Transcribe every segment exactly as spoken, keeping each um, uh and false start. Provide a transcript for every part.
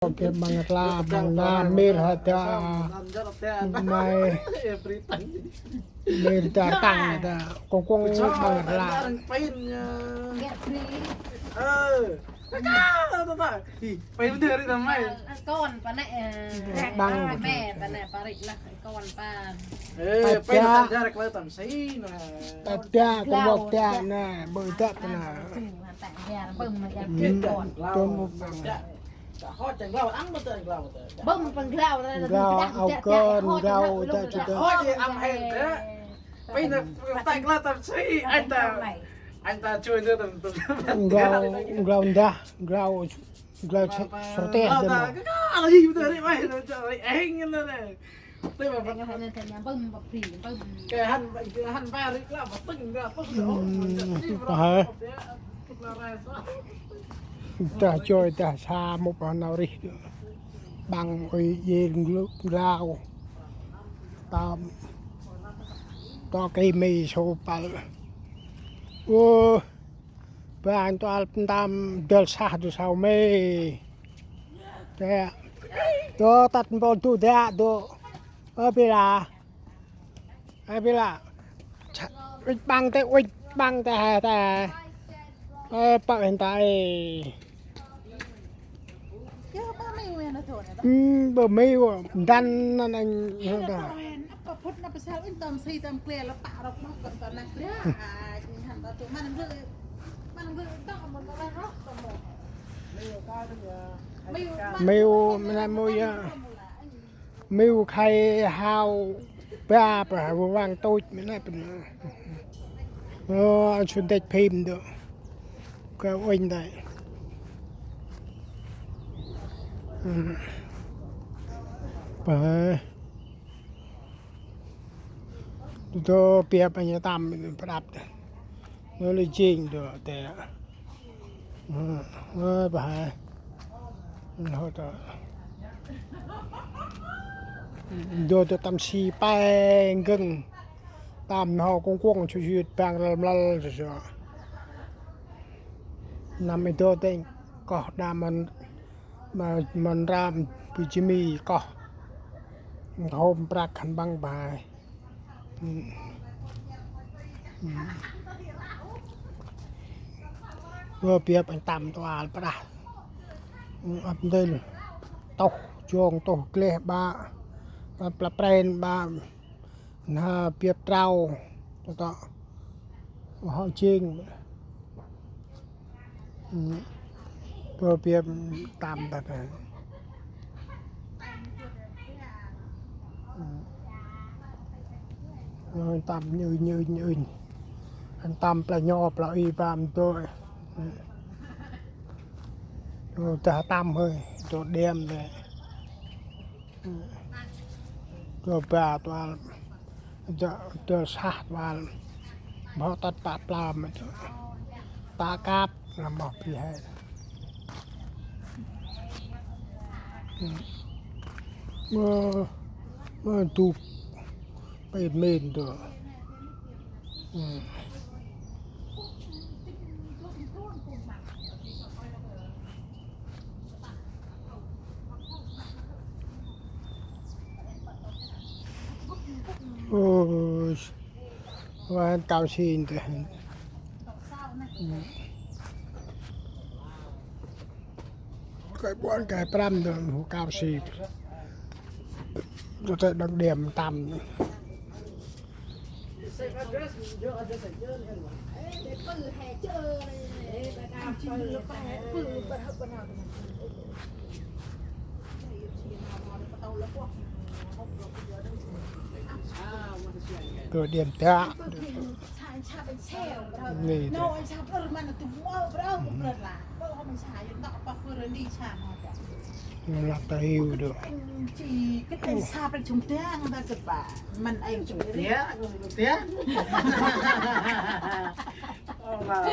Kê ƀăng rla, ƀăng rla, mir ha ta, mai, mir ta tăng ta, kông kông ƀăng rla. Kon pa nê, ƀăng. Mẹ pa nê, pa rĭ lah, kon pa. Ê, pê ta jar klơ tâm si nê. Ta ta, kông lŏk ta nê, ƀư ta ta nê. Tôm ƀăng. Bơm păng glao ra, glao ao kơn, glao ta chu ta. Ôi, ăn hên thế. Pê ta, ta glao tâm si, anh ta, anh ta chui nữa tâm, tâm. Glao, glao ndah, glao, glao srteh. Glao ta, cái đó là gì mà tôi đi, mày, nó cho anh, anh, anh, anh. Tê ma păng. Kê hăn, hăn ba rĭ lah, ma tĭng, ma tĭng. Dah choi, dah sa mŭp nau rih. Ƀăng ôi yel glao. Tơm. Tơ kê mê sô păl. Ơ. Ƀăng tual ntơm dăl sah du sau mê. Tê. Tơ tât mpôl du dak du. Ơ, bi la. Ơ, bi la. Uih ƀăng tê, uih ƀăng tê, he tê. Ơ, pă hên ta ê. Ơ, ƀơ mê u, ntăn năn anh, hên ta. Mê u, mê năn mô ya. Mê u khay hao ba, ba hao văng tôch mê nê pên. Ơ, ăn sun têch phim dơ. Kơ uênh đây. Ba. Dô piăp anh tăm pơđăp. Nô lê jêng dô tê. Ơ, ba hai. Nô tơ. Dô tơ tăm si pe ngưng. Tăm nô kông kông su yut păng lal mlal su su. Năm i dô tê koh đa mân, mân, mân ram bu jimi koh. Hôm prăk khăn băng ba hai. Ơ, piăp anh tăm tual prăk. Ăp ndêl. Tôh, jong tôh gleh ba. Plăp pren ba. Nê piăp trao. Tơ tơ. Hŏ jêng. Ơ, piăp tăm ta ta. Ơ, tăm như, như, như. Ăn tăm pla nho, pla i bam tôi. Ơ, ta tăm hơi, tôi đem đây. Ơ, ba tual. Dơ, dơ sah tual. Mâu tât pă pla mơ dơ. Ta kăp, nă mâu bri he. Mơ, mơ dŭp. Pên mên dơ. Ôi, wan cao si nte. Kơi ƀuăn kơi prăm dơ hô cao si. Dơ tê đăng điểm tăm. Kơ điểm tha. Nê. Lăp ta hiu dơ. Chi, kơ tê sa pê chung tê, ngă ta kơ ba. Măn ai chung tê. Tê, tê. Ơ, ba.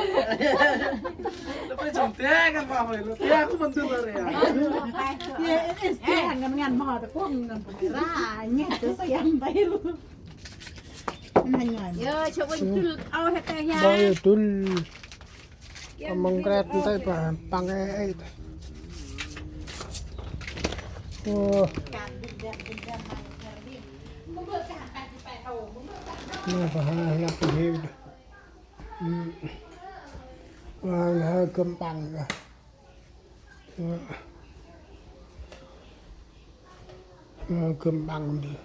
Lăp pê chung tê, ngăn ba hơi, lăp tê, aku măn tê ba rê. Ye, is tê, ngăn ngăn mă ta, kông ngăn ba rê. Ra, ngă tê sa yang ba hiu. Ngăn ngăn. Yo, chụp anh tui, ao hết tê ya. Ba yo tui. Amăng kret ntai pa păng ê ê. Ơ. Nau pa ha lăp hê. Nau ha gâm păng. Ơ, gâm păng dih.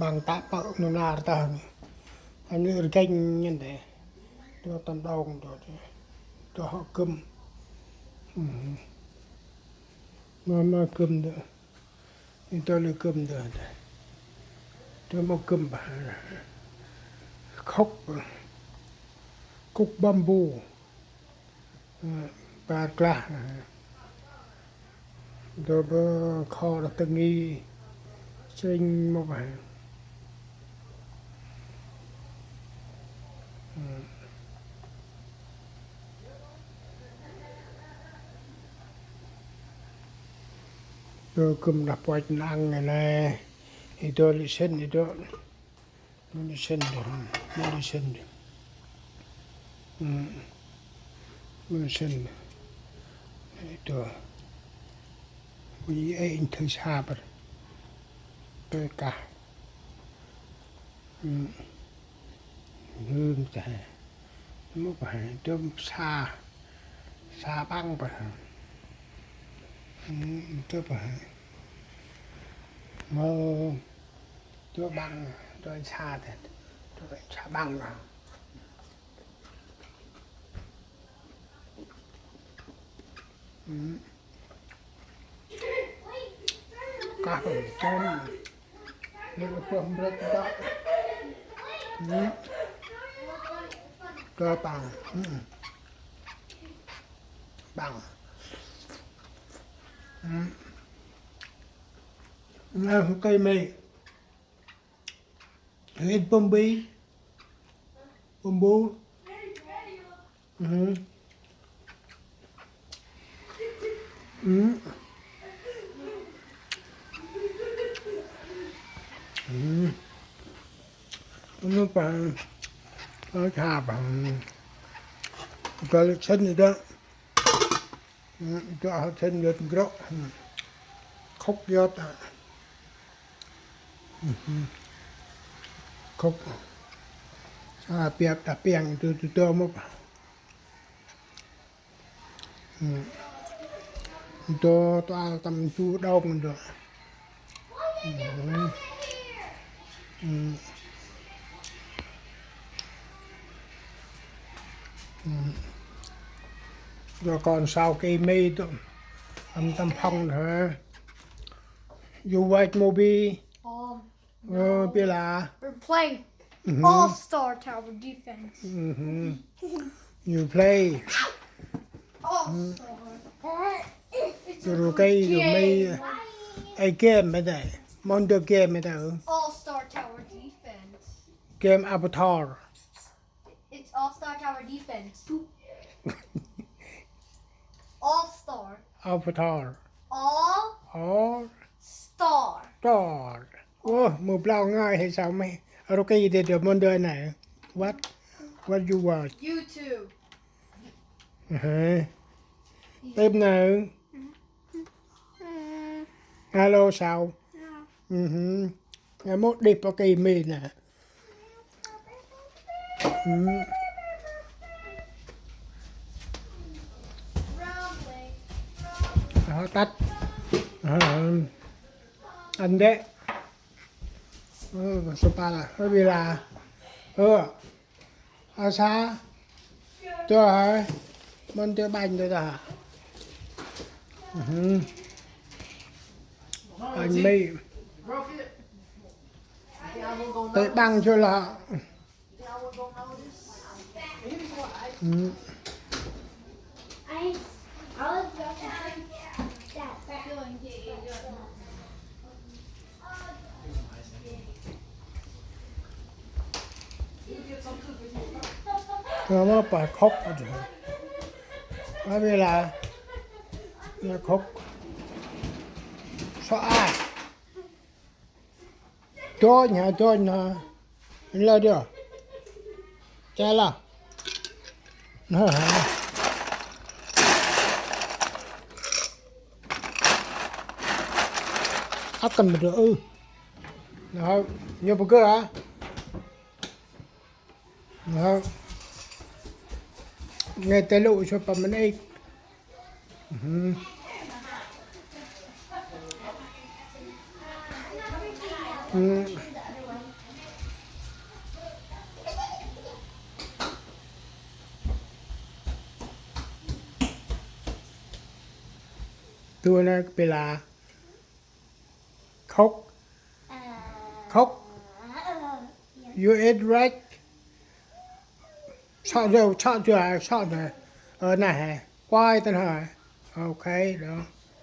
Păng ta pơk nau nar tah. Anŭn rgênh ngăn dih. Dua tâm đông dua dih. Dua hŏ gâm. Ma ma gâm dih. Ito lĕ gâm dih. Dua mâu gâm bah. Khŭk. Khŭk bamboo. Bar klah. Dô bơ kho đah tơ nghi. Sêng mâu bah. Dô gâm đah puăch năng ngăn nê. Ito lĕ sên ito. Mâu ni sên dih, mâu ni sên dih. Mâu ni sên dih. Ito. Ui, ê, inh thơi sa băr. Tơi kah. Hương ta. Mâu pa, tôm sa. Sa păng pa. Tôm pa. Mâu. Dua păng, dua sa tê, dua sa păng. Kah tôm. Lĕ pơh mbrek ta. Dua păng. Păng. Nau hơkei mê. Hên pơm bi. Pơm bu. Nau pa. Nau cha pa. Kơ lĕ sên dih. Ito hŏ sên lĕ grŏ. Khŭk yơt. Khŭk. Sa piăp ta piăng tu tu tu mâu. Ito tu al tâm tu đông ito. Dua kon sau kê mê tu. Tâm tâm phong hả? You watch movie? Um, Ơ, no. Pê la. We're playing All Star Tower Defense. You play. All Star. It's a Ru good kê, ru mê. Game. Ai game mê đây. Môn đơ game mê đây. All Star Tower Defense. Game Avatar. It's All Star Tower Defense. All Star. Avatar. All All Star. Star. Ơ, mâu blau ngai hay sao mê. Ru kê dê dê môn đơ nê. What? What you watch? YouTube. Hả? Tip nè. Alo sao? Ngai mốt đi pa kê mê nè. Hŏ tât. Ăn đê. Ơ, sôpal. Ơ, bi la. Ơ. A sa. Tơ hả? Môn tơ bánh tơ ta. Bánh mì. Tơ băng chưa lạ. Nau mâu pa khŭk aja. Nau bi la. Nau khŭk. So a. Dônh hả, dônh hả. Lơ dơ. Chà la. Nơ hả. Ăp kăn mơ dơ ư. Nau, nhŭp bơ gơ a. Nau. Ngơi tê lŭ sô pa mĭn êk. Mhm. Hmm. Tui nê pê la. Khóc. Khóc. You eat rice. Sọ dơ, sọ dơ, sọ dơ. Ơ, nê hê. Quay tên hê. Ok, đó.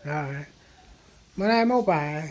Rồi. Mơ nê mâu pa.